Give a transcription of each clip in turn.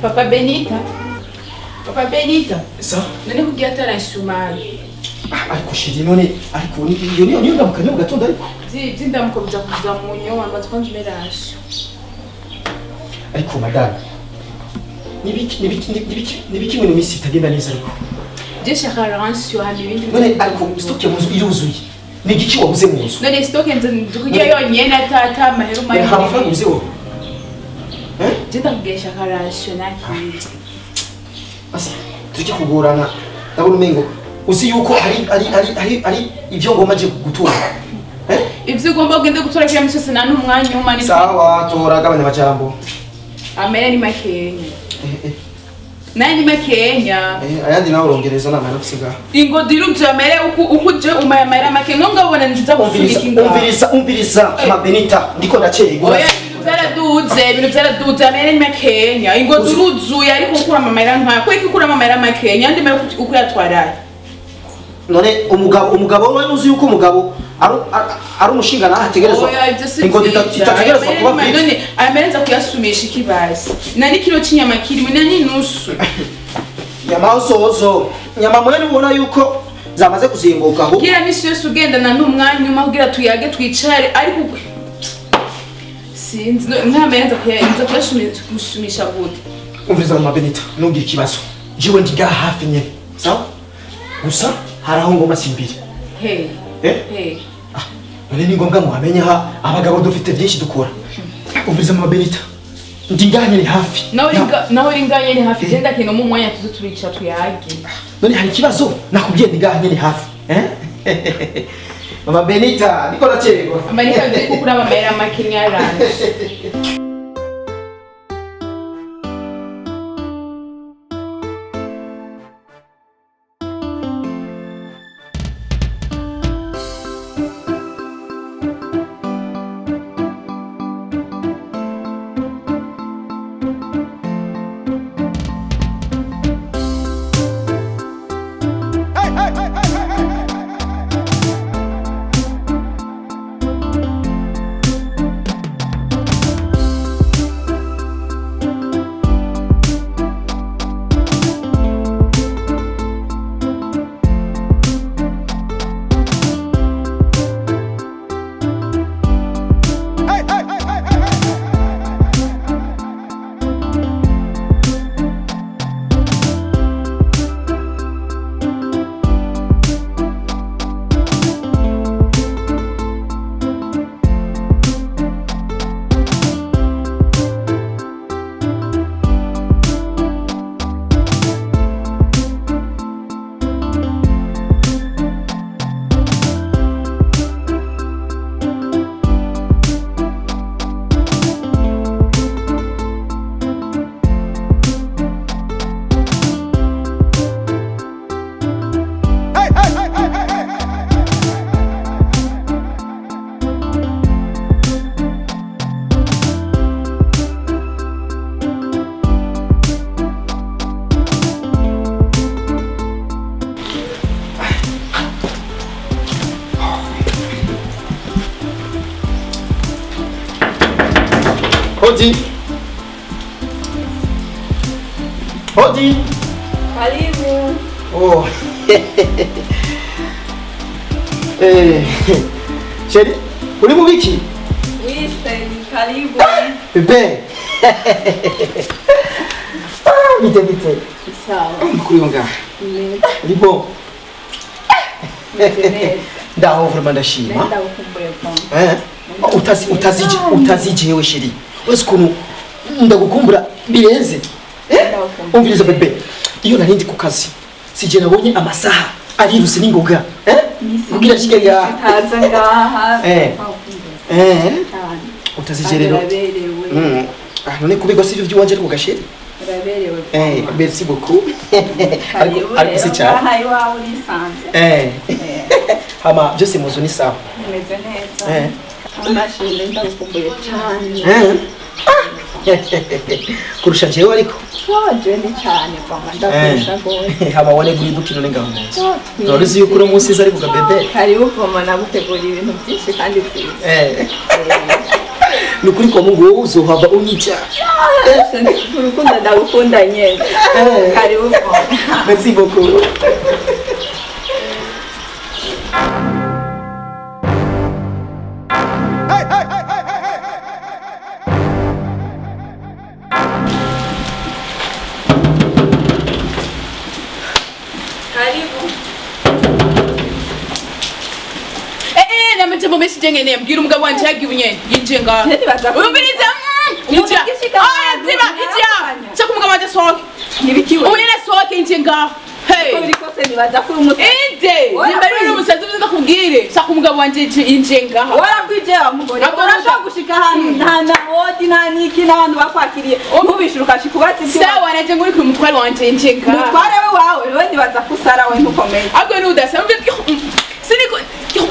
Papa Benita. Papa Benita. Sa? None kugira atarasumari. Ariko chérie, none ariko iyo niyo ndamuka mu gatondo ariko. Vy'indamuko biza kuza mu nyuma amaze kwanza umerasyo. Ariko madame, nibiki nibiki nibiki nibiki mu minsi itagenda neza ariko. Je shaka ransiyo hama ibindi. None ariko stock ya munzu iruzuye. Ni igiki wabuze mu nzu? None stock nze kugira yonyene atata amahera Nta mafaranga ubuze wowe. Eh? Je ndakubwiye shaka ransiyo nakindi. Basi tujye kugorana, ndabona umengo uzi yuko hari ivyo ngomba je gutora. Eh? Ivyo ugomba ugende gutora kila misi yose nta n'umwanya umpa ni Sawa, tora gabanya amajambo. Amahera ni makenya. Eh eh. Nayo ni makenya. Eh, ayandi nawe urongereza nama nafise ngaha. Ingo diruzuye amahera uku je umaye amahera make no ngabona nziza Umviriza, gusunika ingaho. umviriza, umviriza, ma Benita, ndiko ndacerwa. Oya, ibintu vyaraduze, ibintu vyaraduze, amahera ni makenya. Ingo duruzuye ariko ukuramo amahera nkaya. Kuki ukuramo amahera makenya andi mahera uko uyatwaraye? None umugabo we uzi yuko umugabo ari umushinga naho ategerezwa. Oya, ivyo si Ingo vyiza. itategerezwa kuba Amahera vide. none amahera nza kuyasumisha ikibasi. Na n'ikiro c'inyama kirimo na n'inusu. Nyama zozo, nyama mwene ubona yuko zamaze kuzimbuka aho. Kila misi yose ugendana n'umwanya umwe kugira tuyage twicare ariko sinzi nk'amahera nza kuyasumisha gute? Umviriza mama Benita, ntugire ikibazo. Jewe ndi ngaha hafi nyene. Sawa? Gusa hari aho ngomba simbire. Hey. Eh? Hey. Ah, none ni ngombwa muhamenye ha abagabo dufite byinshi dukora. Umviriza mama Benita, ndi ngaha nyene hafi. Naho uri ngaha nyene hafi, je ndakina mu mwanya tuze turicara tuyage. None hari ikibazo nakubwiye ndi ngaha nyene hafi. Eh? Mama Benita, niko ndacerwa. Amarika ndi kukura amahera make nyaranje. Hodi. Hodi. Karibu. Oh. Eh. Chérie, uri mu biki? Winston, karibu. Bebe. Ah, bite bite. Sawa. Mkuru yonga. Uri bon? Meze neza. Ndaho vraiment ndashima. Ndagukumbuye bon. Eh? Utazi jewe chérie. Wese ukuntu ndagukumbura birenze. Eh? Umviriza bebe. Iyo narindi ku kazi, sije nabonye amasaha ariruse n'ingoga. Eh? Kugira shike ya. Taza ngaha. Eh. Eh? Utazije rero. Uraberewe. Ah, none kubigwa sivyo by'iwanje ariko gasheri. Uraberewe. Eh, merci beaucoup. Ariko si cyane. Aha iwawe urisanze. Eh. Hama byose muzu ni sawa. Meze neza. Eh. Amashimwe ndagukumbuye cyane. Kurusha jewe ariko. Waje ni cyane mama, ndakurusha gose. Hama wane guri bukino nenga umunsi. Urabizi yuko uno munsi ari kuga bebe. Karibu mama, nagutegura ibintu byinshi kandi byiza. Nukuri kwa Mungu wowe uzohava unyica. Urukundo ndagukunda nyene. Karibu mama. Merci beaucoup. Namajambo menshi je nkeneye mbwira umugabo wanje yagiye nyene yinjiye ngaha. Umviriza injira. Ziba injira. Shaka umugabo wanje asohoke. Nibikiwe. Ubu nyene asohoke yinjiye ngaha. Hey. Ko biri kose nibaza ko uri umusazi. Inde. Nimba uri umusazi uzi ndakubwire. Shaka umugabo wanje yinjiye ngaha. Warakwije wa mugore. Urashobora gushika ahantu nta na hodi nta niki n'abantu bakwakiriye. Ntubishura ukashika ubatse ibyo. Sawa naje nguri ku mutware wanje yinjiye ngaha. Umutware we wawe wewe nibaza ko usara we ntukomeye. Ahubwo ni udasa. Siniko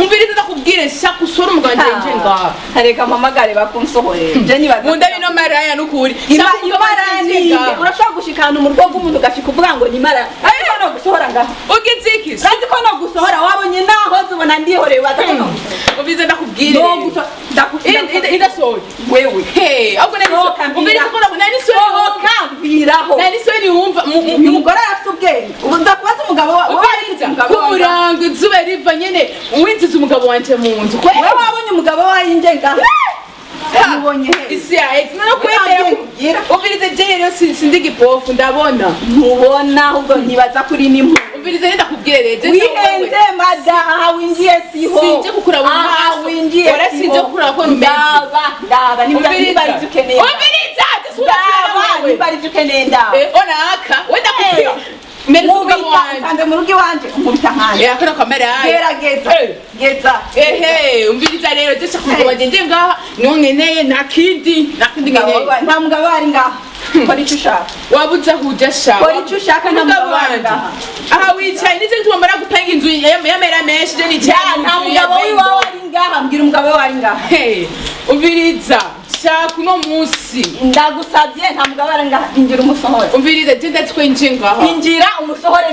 umviriza ndakubwire shaka usore umugabo wanje yinjiye ngaha. Reka mpamagare bakunsohorere. Je nibaza. Nkunda bino maraya nukuri. Shaka umugabo wanje yinjiye ngaha. Urashobora gushika ahantu mu rugo rw'umuntu ugashika uvuga ngo ni maraya. Ariko no gusohora ngaha. Ugize iki? Kandi ko no gusohora wabonye naho zubona ndihoreye baza ko no gusohora. Umviriza ndakubwire. No gusohora ndakubwira. Indasohoye. Wewe. Hey, ahubwo nari umviriza ko nari sohoka mviraho. Nari soni wumva uyu mugore arafite ubwenge. Ubu nza kubaza umugabo wawe. Kumuranga izuba riva nyene winjiza umugabo wanje mu nzu. Wewe wabonye umugabo wawe yinjiye ngaha. Ubonye he? Isi ya ex no kwemera. Umviriza je rero sindi gipofu ndabona. Ntubona ahubwo ntibaza kuri ni impu. Umviriza ndakubwire rero. Wihenze mada aha winjiye siho. Sinje kukuraba mu Aha maso. winjiye Ora sinje kukuraba ko numeze. Ndaba ndaba niba niba ari ibyo ukeneye. Umviriza Ndaba niba ari ibyo ukeneye ndaba. Ona aka wenda kupira. Mereza umugabo wanje. Nsanze mu rugo iwanje unkubita nkanje. Akora kamera yayo. Gerageza. Geza. Ehe, umviriza rero je shaka umugabo wanje nje ngaha niwo nkeneye nta kindi nkeneye. Nta mugabo ari ngaha. Kora icyo ushaka. Wabuze aho uja sha. Kora icyo ushaka nta mugabo ari ngaha. Aha wicaye nize gituma mbara gupanga inzu y'amera menshi je nicaye. Nta mugabo wiwawe ari ngaha mbwira umugabo wawe ari ngaha. Umviriza shaka uno munsi. Ndagusabye nta mugabo ari ngaha injira umusohore. Umviriza je ndatwe ngaha. Injira umusohore.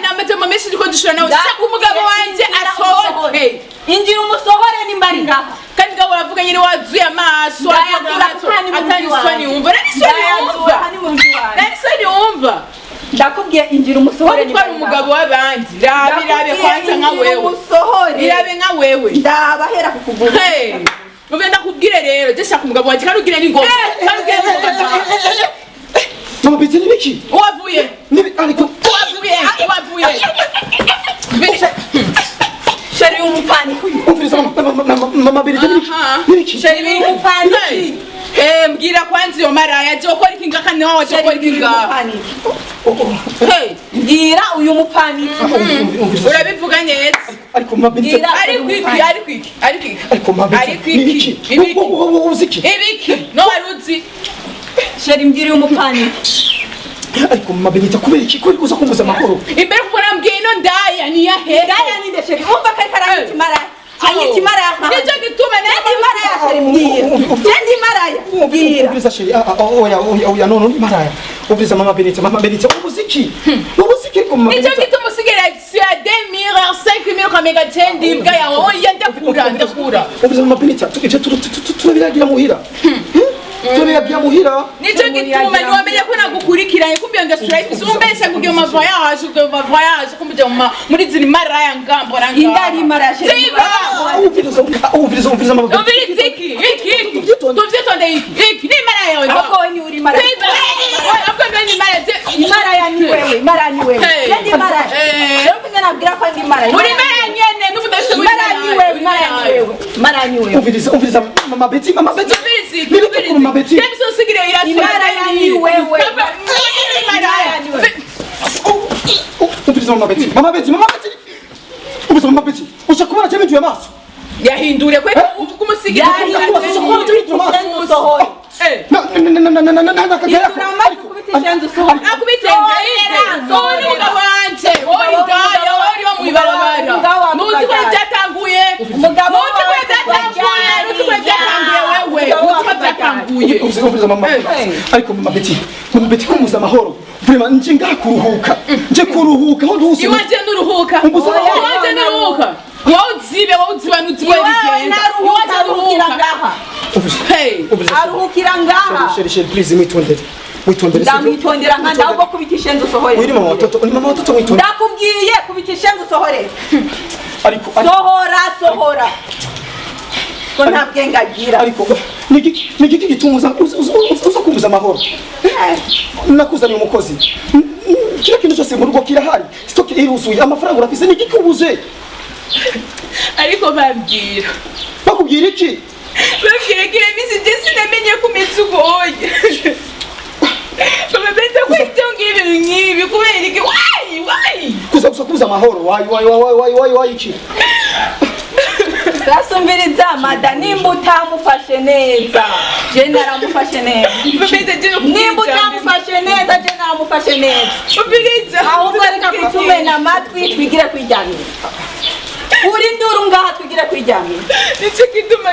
Namajambo menshi ndiko dushura nawe shaka umugabo wanje asohoke. Injira umusohore nimba ari ngaha. Kandi ngabo uravuga nyine wazuye amaso atani soni wumva nani soni wumva nani soni wumva. Ndakubwiye injira umusohore nimba ari umugabo w'abandi. Rabe rabe kwanza nka wewe. Umusohore. Irabe nka wewe. Ndabahera kukugura. Uve ndakubwire rero je shaka umugabo wanje kandi ugire n'ingoma. Kandi ugire n'ingoma. Mama Betty nibiki? Wavuye. Nibi ariko wavuye wavuye. Sheri umupfaniki. Umviriza mama Betty nibiki? Nibiki? Sheri umupfaniki. Mbwira kwanza iyo maraya je ukora iki ngaka niho waje ukora iki ngaha. Hey, mbwira uyu mupfaniki. Urabivuga neza. Ariko mama Betty ariko iki ariko iki ariko iki. Ariko mama Betty ariko iki. Ibiki? Uzi iki? Ibiki? No wari uzi. Sheri mbwira uyu mupfaniki. Ariko mama Benita kubera iki kuri uza kumbuza amahoro? Imbere kuko nambwiye ino ndaya ni ya he. Ndaya ni nde Sheri? Umva kari karanyita maraya. Anyita maraya. Nico gituma ndi maraya Sheri mbwira. Je ndi maraya. Mbwira. Umviriza Sheri oya oya oya no no ni maraya. Umviriza mama Benita mama Benita ubuziki. Ubuziki ariko mama Nico Benita. gituma usigara ya 2000 5000 ukamenya tendi imbwa yawe oya ndakura ndakura. Umviriza mama Benita ivyo turabiragira muhira. Turabiragira muhira. Nico gituma niwamenye ko nagukurikiranye kumbe ngasura ifise umbesha kugira ma voyage kugira ma voyage kumbe muri ziri maraya ngambo ranga. Indari maraya Sheri. Umviriza umviriza umviriza mama Benita. Umviriza iki iki iki tuvyitonde iki iki ni maraya yawe. Ahubwo wowe ni uri maraya. Ahubwo niwe ni maraya. Maraya ni wewe, maraya ni wewe. Je ndi maraya. Rero mbe nabwira ko ndi maraya. Uri maraya nyene n'ubudashe Maraya ni wewe, maraya ni wewe. Maraya ni wewe. Umviriza umviriza mama Betty mama Betty. Umviriza iki Nibiki mama Betty. Kemso usigire irasura. Maraya ni wewe. Maraya ni wewe. Umviriza mama Betty mama Betty mama Betty. Umviriza mama Betty. Ushaka kubona cyane amaso. Yahindure kwe kumusigira. Umusohore. Na na na na na na na kagera. Hindura amaso ukubite ishenzi usohore. Akubite ndende. Wowe umugabo wanje. Wowe indaya, wowe uri wo mwibarabara. Muzi ko byatanguye. Umugabo Muzi ko byatanguye. Muzi ko Umviriza mama. Ariko mama Betty, mama Betty, kumuza amahoro. Vraiment nje ngaha kuruhuka. Nje kuruhuka aho nduhuse. Iwanje nuruhuka. Umbuza amahoro. Iwanje nuruhuka. Wowe uzibe, wowe uziba nuzibe. Iwawe naruhuka, aruhukira ngaha. Umviriza. Hey. Umviriza. Aruhukira ngaha. Chérie, chérie, please mwitondere. Mwitondere. Sivyo? Ndamwitondera nka ndahubwo kubita ishenzi usohore. Uri mama watoto, uri mama watoto, mwitondere. Ndakubwiye kubita ishenzi usohore. Ariko Sohora, sohora, ko nta bwenge agira. Ariko nigiki gituma uza kumbuza amahoro? Nakuzaniye umukozi. Kila kintu cyose mu rugo kirahari. Stock iruzuye, amafaranga urafise, nigiki ubuze? Ariko babwira. Bakubwira iki? Babwira ko iyo minsi je sinamenye ko umeze ugoye. Baba beza kwitonga ibintu nk'ibi kubera iki? Why? Why? Kuza gusa kubuza amahoro. Wayi wayi wayi wayi wayi wayi iki? Sasa mada, nimba utamufashe neza, je naramufashe neza. Baba je. Nimba utamufashe neza, je naramufashe neza. Umviriza. Ahubwo reka kutumena amatwi, twigire kwiryamira. Uri nduru ngaha, twigire kwiryamira. Nicyo gituma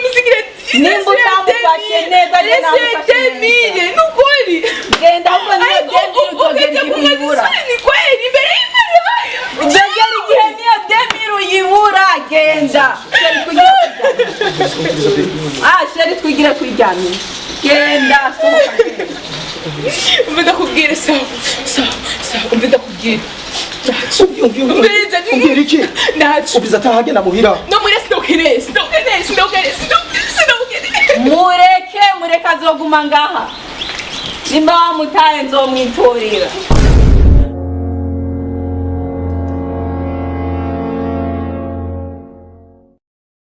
musigira. Nimba utamufashe neza, je namufashe neza. Nukuri. Genda ahubwo, niyo Ariko 2000 uzogera ugeze igihe ku uyibura. ni kweli imbere y'Imana. Uzogera igihe niyo 2000 uyibura. Genda chéri, twigire kwiryamira. Ah chéri, twigire kwiryamira. Genda, sohoka, genda. Umva ndakubwira, sawa sawa sawa, umva ndakubwira. Umviriza. Umbwira iki? Ntacyo. Umviriza, atahagenda muhira. No muri sinokeneye, sinokeneye, sinokeneye, sinokeneye. Mureke, mureke, azoguma ngaha. Nimba wamutaye nzomwiturira.